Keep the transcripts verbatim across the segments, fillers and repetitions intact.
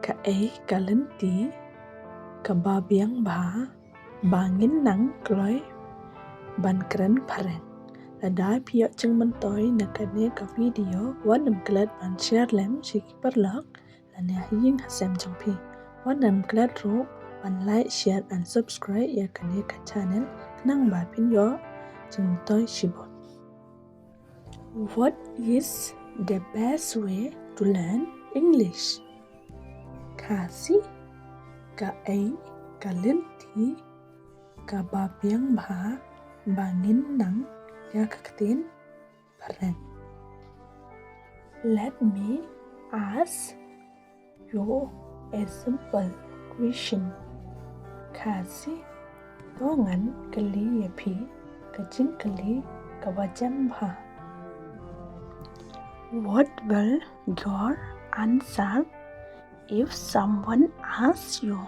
Kaei ka lynti kaba biang bha ba ngin nang kloi ban kren phareng? Lada phi ïoh jingmyntoi na kane ka video, wat nym klet ban share lem sha ki paralok lane ha ïing ha sem jong phi. Wat nym klet ruh ban like, share and subscribe ïa kane ka channel khnang ba phin ïoh jingmyntoi shibun. What is the best way to learn English? Khasi, kaei ka lynti kaba biang bha ba ngin nang ïa ka ktien phareng? Let me ask you a simple question. Khasi, to ngan kylli ïa phi ka jingkylli kaba jem bha. What will your answer if someone asks you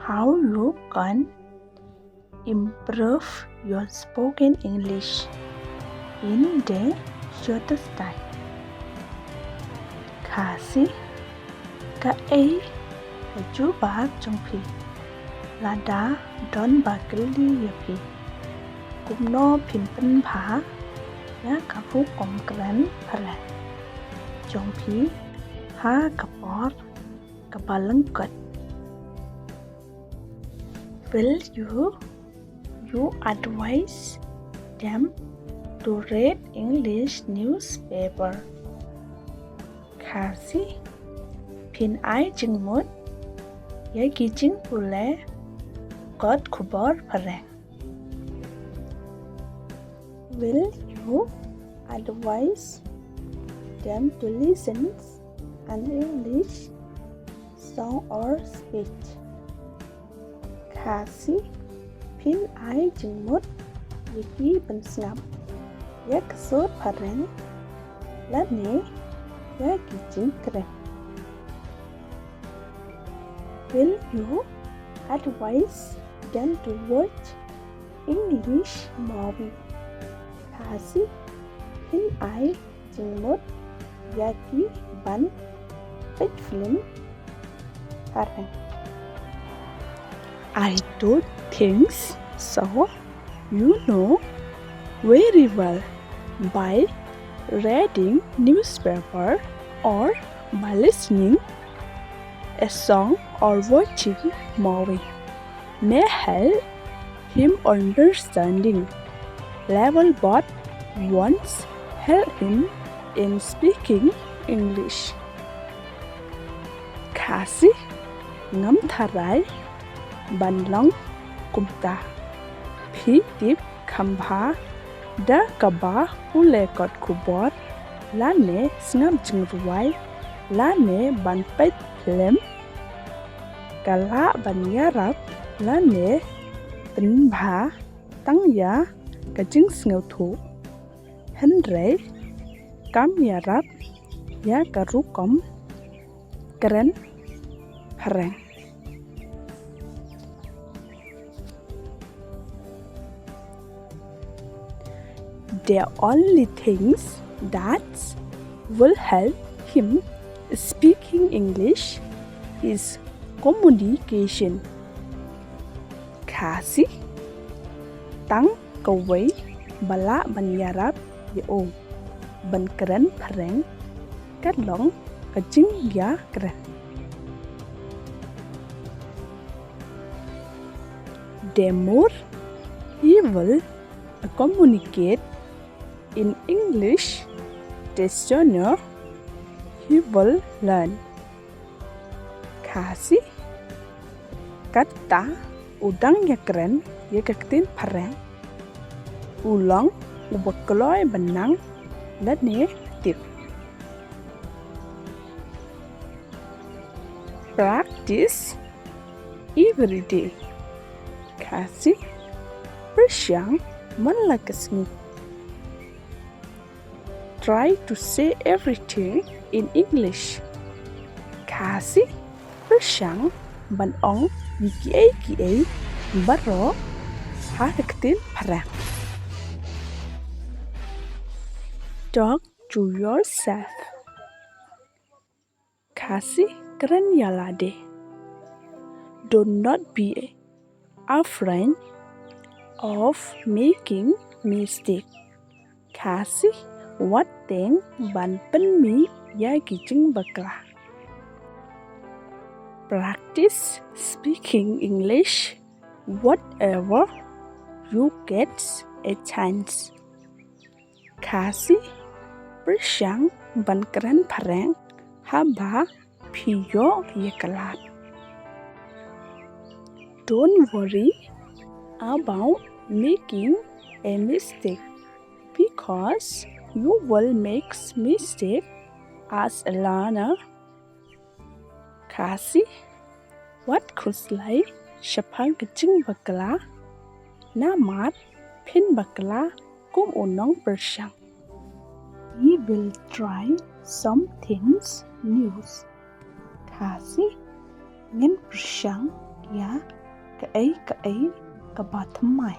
how you can improve your spoken English in the shortest time? Khasi, kaei ka jubab jong phi lada don ba kylli ïa phi kumno phin pynbha ïa ka rukom kren phareng jong phi ha ka por kaba lyngkot? Will you, you advise them to read English newspaper? Khasi, phin ai jingmut ïa ki jingpule kot khubor phareng? Will you advise them to listen an English song or speech? Khasi, phin ai jingmut ïa ki ban sngap ïa ka sur phareng lane ïa ki jingkren? Will you advise them to watch English movie? Khasi, phin ai jingmut ïa ki ban peit film phareng? I don't think so. You know very well by reading newspaper or by listening a song or watching movie may help him understanding level, but won't help him in speaking English. Khasi, ngam tharai ban long kumta. Phi tip kham bha da kaba pule kot khubor lane sngap jingrwai lane ban peit film ka lah ban ïarap lane pynbha tang ïa ka jingsngewthuh, hynrei kam ïarap ïa ka rukom kren phareng. The only things that will help him speaking English is communication. Khasi, tang kawei ba lah ban ïarap ïa u ban kren phareng ka long ka jingïakren. The more he will communicate in English, the sooner he will learn. Khasi, katta u dang ïakren ïa ka ktien phareng, u long uba kloi ban nang lane tip. Practice every day. Khasi, pyrshang man la ka sngi. Try to say everything in English. Khasi, pyrshang ban ong ïa kiei kiei baroh ha ka ktien phareng. Talk to yourself. Khasi, kren ïa lade. Do not be afraid of making mistake. Khasi, wat teng ban pynmih ïa ki jingbakla. Practice speaking English whenever you get a chance. Khasi, pyrshang ban kren phareng haba phi ïoh ïa ka lad. Don't worry about making a mistake because you will make mistake as a learner. Khasi, wat khuslai shaphang ka jingbakla, namar phin bakla kum u nongpyrshang. We will try some things new. Khasi, ngin pyrshang ïa kaei kaei kaba thymmai.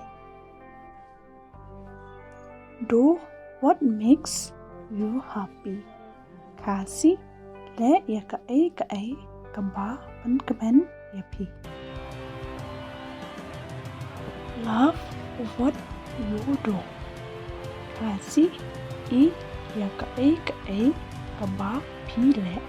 Do what makes you happy. Khasi, leh ïa kaei kaei kaba pynkmen ïa phi. Love what you do. Khasi, ïeit ïa kaei kaei kaba phi leh.